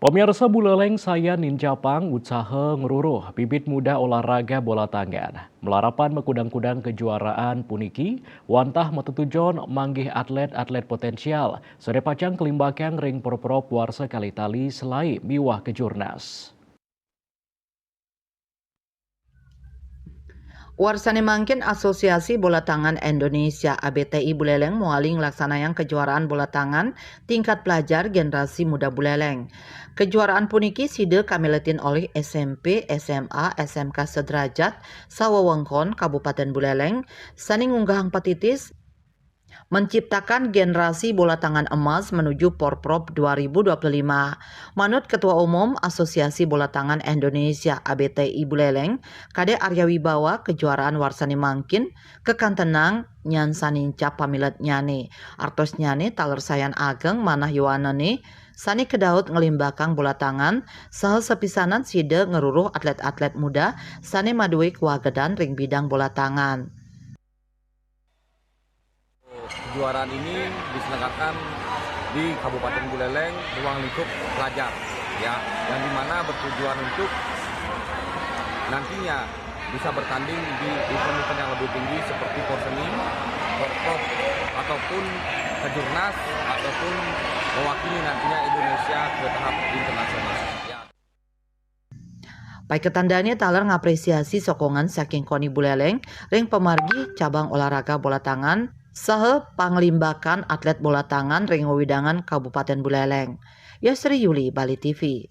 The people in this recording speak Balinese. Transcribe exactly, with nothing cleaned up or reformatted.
Pamiarsa, Buleleng sayan nincapang usaha ngruruh bibit muda olahraga bola tangan. Malarapan makudang-kudang kajuaraan puniki, wantah matetujon manggih atlet-atlet potensial, sané pacang kalimbakang ring porprov warsa kalitali selai miwah kejurnas. Warsané mangkin Asosiasi Bola Tangan Indonesia, A B T I, Buleleng mawali nglaksanayang kajuaraan bola tangan tingkat pelajar generasi muda Buleleng. Kajuaraan puniki sida kamiletin olih S M P, S M A, S M K sederajat sawewengkon Kabupaten Buleleng sané ngunggahang patitis menciptakan generasi bola tangan emas menuju Porprov dua ribu dua puluh lima. Manut Ketua Umum Asosiasi Bola Tangan Indonesia, A B T I, Buleleng, Kadé Arya Wibawa, kajuaraan warsané mangkin kakantenang nyan sané nincap pamiletnyané. Artosnyané taler sayan ageng manah yowananné sané kadaut nglimbakang bola tangan, saha sapisanan sida ngruruh atlet-atlet muda sané madué kawagedan ring bidang bola tangan. Kejuaraan ini diselenggarakan di Kabupaten Buleleng, ruang lingkup pelajar, ya, yang dimana bertujuan untuk nantinya bisa bertanding di event-event yang lebih tinggi seperti Porseni, Porprov, ataupun Kejurnas, ataupun mewakili nantinya Indonesia ke tahap internasional. Ya. Paiketan dané taler ngapresiasi sokongan saking KONI Buleleng ring pamargi cabang olahraga bola tangan saha panglimbakan atlet bola tangan ring wewidangan Kabupaten Buleleng. Yasri Yuli, Bali T V.